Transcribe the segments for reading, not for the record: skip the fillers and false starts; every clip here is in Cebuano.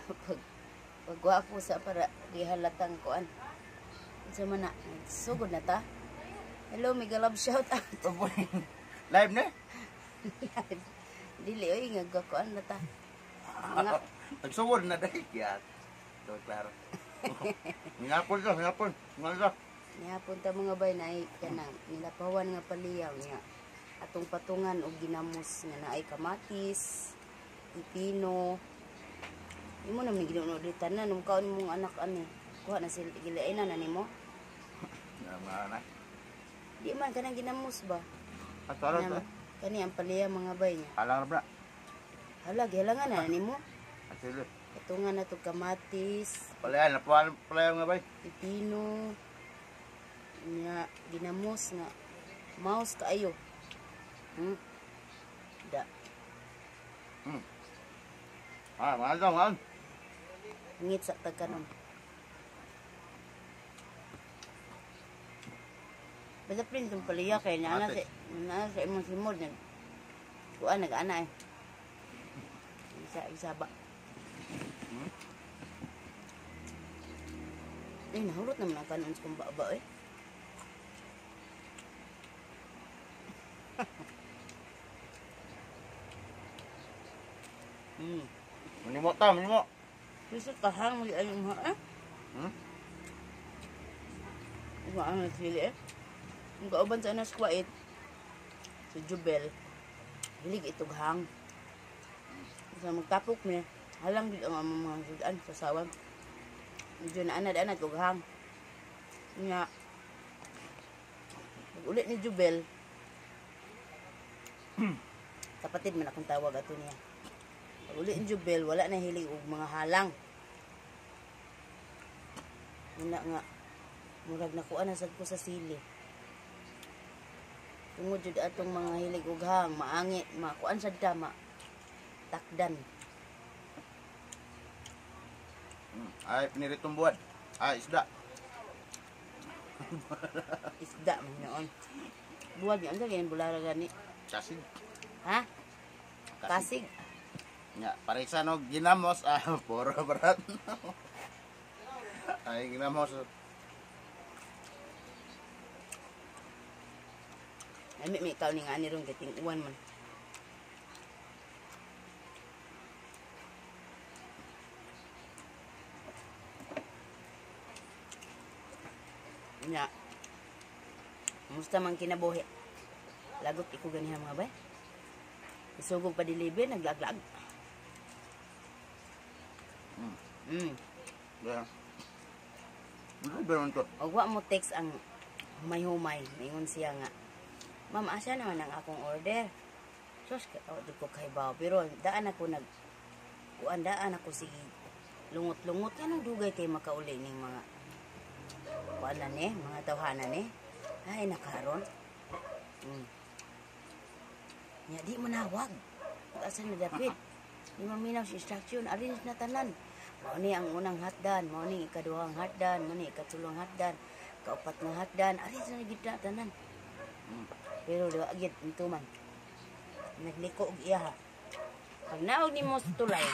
Pag pagwapo sa para gihalatang kuan. Unsa man na, sugod na ta. Hello, mega love shout out. Live na? Dili oy nga kuan na ta. Mga Nagsugod na dahil. Ya. So, klaro. Ngapon ka, ngapon. Ngapon. Nihapon ta mga bay na ay kanang nilapawan nga paliyaw niya. Atong patungan og ginamos nga naay kamatis, pipino. Imo naman ginuno di tanan nung kaon mong anak ani. Kuha na sila gilainan na nimo. Mga anak. Di man kanang ginamos ba? Ataro ta. Kani ang paliyaw mga bay niya. Alang ra. Hala, gihalangan na nimo. Asilo. Patungan na to kamatis, Palayan, napuan palayan nga bay. Pipino. Nga ginamos nga mouse kaayo. Da. Ah, mahal daw, mahal. Ngit sa tagkanon. Basta print itong paliya kay naa Ate. sa imong simod nag kuan nag-ana eh. Isa isa ba. Eh, nahurot naman ang kanon sa kong baba eh. Manimo ta, manimo. Gusto kahang mo ay mo eh. Wa ang sili eh. Ang kauban sa anas kwait si Jubel. Hilig itog hang. Sa magtapok ni, halang gid ang among mga sudan sa sawan. Medyo na anad anad og hang. Nga pag uli ni Jubel, kapatid man akong tawag ato niya. Pag uli ni Jubel, wala na hilig og mga halang. Muna nga, murag nakuha na sad ko sa sili. Tungod jud atong mga hilig og hang, maangi, makuan sad ta, ma takdan. Ay, piniritong buwan. Ay, isda. Isda man noon. Buwag niya, ang ganyan bulara gani. Kasig. Ha? Kasig. Nga, parisa no, ginamos. Ah, puro barat. Ay, ginamos. Ay, may ikaw ni nga ni ron, kiting uwan man. Nya. Kumusta man kinabuhi? Lagot iko ganiha mga bay. Isugog pa deliver, naglaglag. Yeah. Ano ba naman to? Og wa mo text ang humay-humay. Ningon siya nga, Ma'am, asa naman ang akong order? Sus, oh, di ko kahibaw. Pero daan ako nag, kuan daan ako sige, lungot-lungot. Anong dugay kay makauli ning mga kuan na ni, mga tawhana ni? Ay, nakaron. Nya, di mo nawag. Asa na dapit? Di maminaw sa instruction. Arrange na tanan. Mao ni ang unang hatdan, mao ni ikaduhang hatdan, mao ni ikatulong hatdan, kaupat nga hatdan. Arrange na gid na tanan. Pero di agit ito man. Nagliko og iya ha. Pag naog ni mo sa tulay,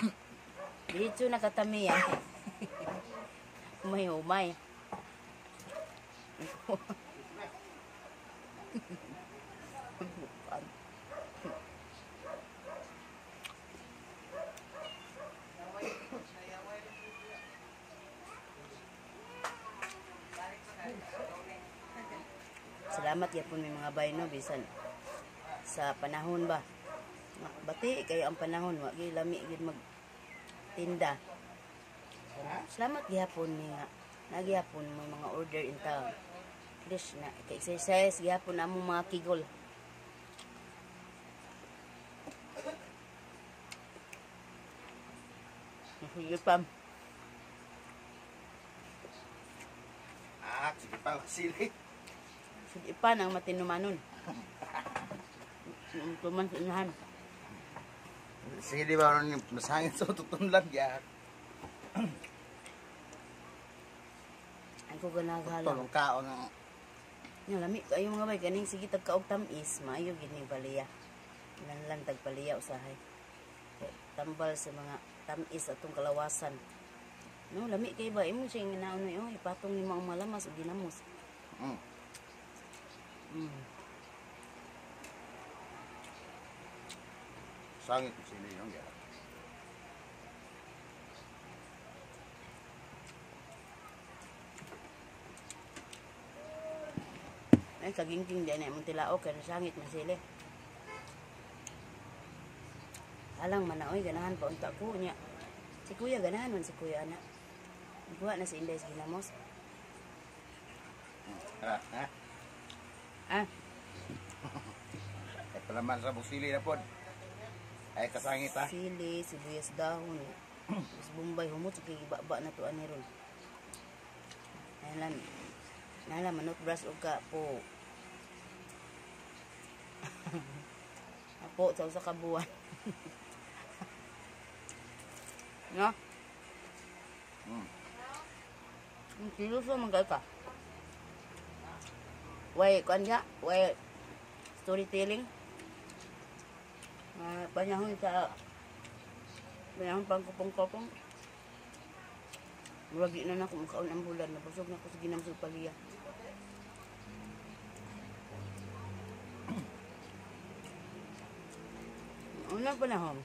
diretso na katamiya. Humay-humay. Salamat yapon may mga bay no bisan sa panahon ba. Bati kayo ang panahon, wa gyud lami gyud magtinda. Salamat gihapon mi nga nagyapon may mga order in town. Dish na ka-exercise gihapon among mga kigol. Sige pa. Ah, sige pa, sili. Sige pa nang matinumanon. Tuman sa unahan. Sige, di ba, masangit sa tutunlan, ya. Ay ko ganaghala. Tulong kaon ang Nga, lami kayo mga bay, ganing sige tagkaog tamis, maayo gid ni baliya. Lanlan tag baliya usahay. Tambal sa mga tamis atong kalawasan. No, lami kay ba imo siya nga naon oy, ipatong nimo ang malamas ug ginamos. Sangit sili yung gyud. Ay kagingking di na imong tilaok kay nasangit man sili. Alang man na oy, ganahan pa unta ko nya. Si kuya ganahan man si kuya ana. Kuha na si Inday sa ginamos. Ha, ha. Ah. Ay palaman sa busili na pod. Ay kasangit ha. Sili, sibuyas dahon. Tapos Bombay humot kay ibaba na to ani ron. Nalan. Nala manot brush og ka po. Apo sa usa ka buwan. No? Ang kilos man kay ka. Way kuan siya, way storytelling. Panahon sa panahon pang kupong-kupong. Murag di na nako makaon ang bulan, nabusog na ko sa ginamsog paliya. Unang panahon.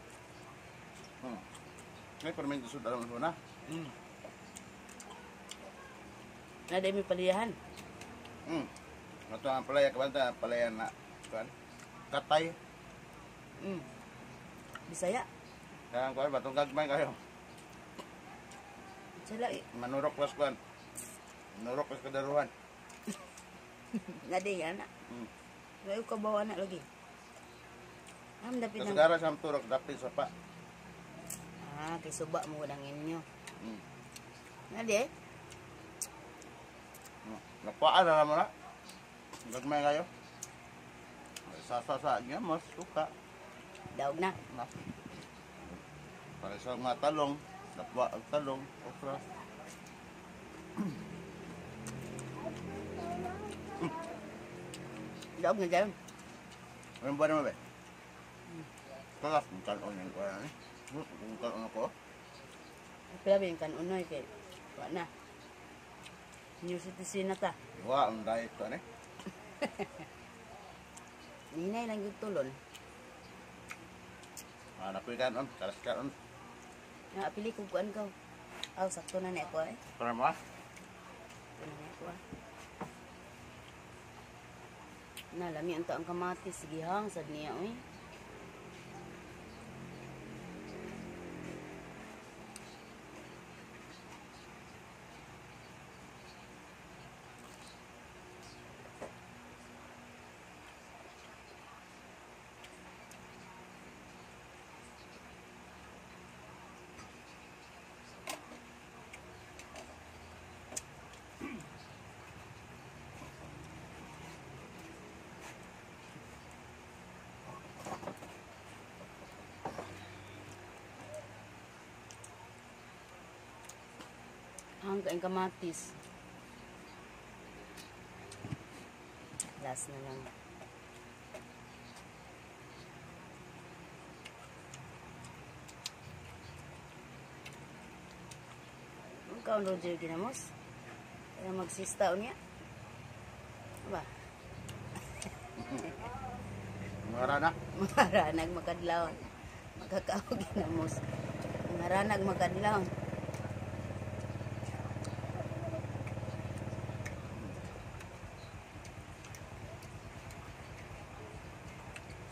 May permento sud alam mo na. Nada may paliyahan. Ato ang palaya kabanta, palaya na kuan. Katay. Bisaya. Kaya kuan batong gagmay kayo. Sila eh. Manurok las kuan. Manurok las kadaruhan. Nada yan na. Layo ka bawa na lagi. Am dapit ng Kasagara sa turok dapit sa pa. Ah, kay suba mo nang inyo. Nade? Napaan na naman na. Gagmay kayo. Sasa sa niya mas suka. Daog na. Na. Para sa mga talong, napwa ang talong, okra. Daog na dayon. Anong buwan naman ba? Kalas kung kanon yung kuwan eh. Kung kanon ako. Pila ba yung kanunoy kay wa na. New citizen na ta. Wa ang diet ko eh. Ninay lang yung tulon. Ah, napoy kanon, kalas kanon. Naapili ko kuan ka. Aw, sakto na ni ako eh. Para mo ah. Sakto na ni ako ah. Na, lami ang taong kamatis. Sige hang, sad niya oy. Hang kaing kamatis. Last na lang. Ang kaon Roger ginamos. Kaya magsista niya. Ba? Mga rana. Mga ranag makadlaw. Makakao ginamos. Mga ranag makadlaw.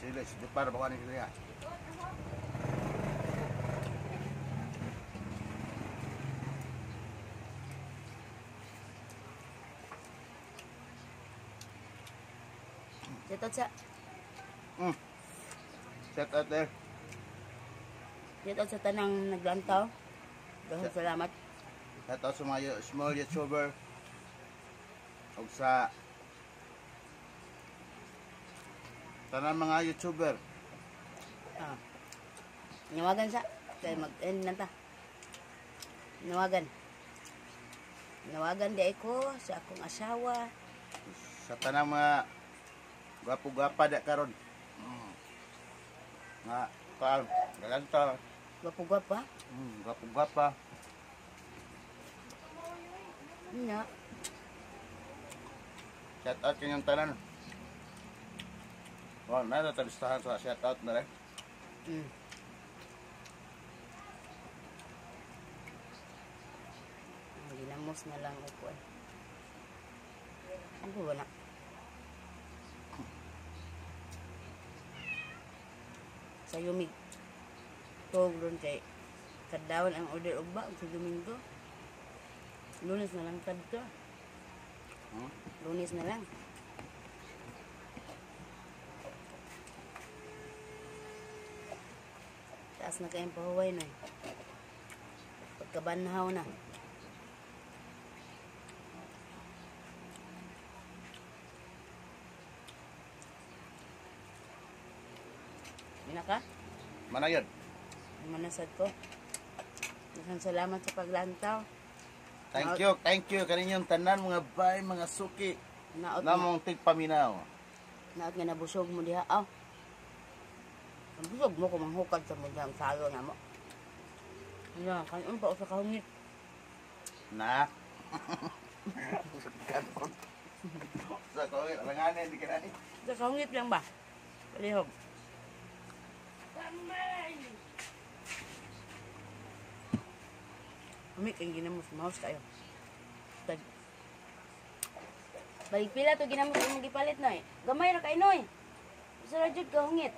Sila, si Dupar, baka ni sila. Shout out sa. Shout out there. Shout out sa tanang naglantaw. Daghang salamat. Shout out sa mga small YouTuber. Og sa tanang mga YouTuber. Ah. Nawagan sa kay mag-end na ta. Nawagan. Nawagan di ko sa akong asawa. Sa tanang mga gwapo-gwapa da karon. Nga kaal, galanta. Gwapo-gwapa. Gwapo-gwapa. Nya. Shout out kanyang tanan. Wow, natatalistahan sa shout out na rin. Ang ginamos na lang ako eh. Ano ba na? Sa yumig. Tog ron kay kadawon ang order og ba sa Domingo. Lunes na lang kadto. Lunes na lang. Taas na kayong pahuway na. Pagkabanhaw na. Mina ka? Manayod. Manasad ko. Daghang salamat sa paglantaw. Thank you kaninyong tanan mga bay, mga suki. Naot Namong tigpaminaw. Naot nga nabusog mo diha. Aw. Nabusog mo kung manghukad sa mo diyang salo na mo. Ano, kanon pa sa kahungit. Na. Sa kahungit, alanganin, di ka na. Sa kahungit lang ba? Palihog. Umik ang ginamos, mouse kayo. Tag. Balik pila to ginamos imong gipalit noy. Gamay ra kay noy. Sa ra jud kahungit.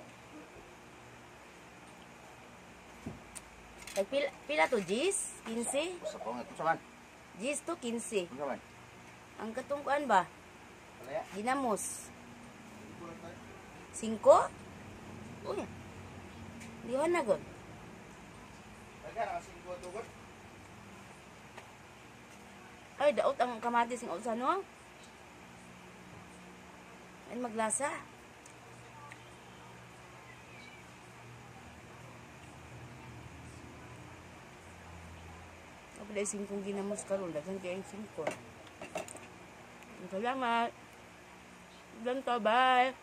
Tag pila, pila to Gis? 15? Sa kahungit, unsa man? Gis to 15. Unsa man? Ang katungkuan ba? Alaya. Ginamos. 5? Uy. Diwan na gud. Daghan ang 5 tugod. Ay, daot ang kamatis ng usa, no? Ay, maglasa. Ako dahil singkong ginamos karon, daghan kayong singko. Salamat. Ganto, bye.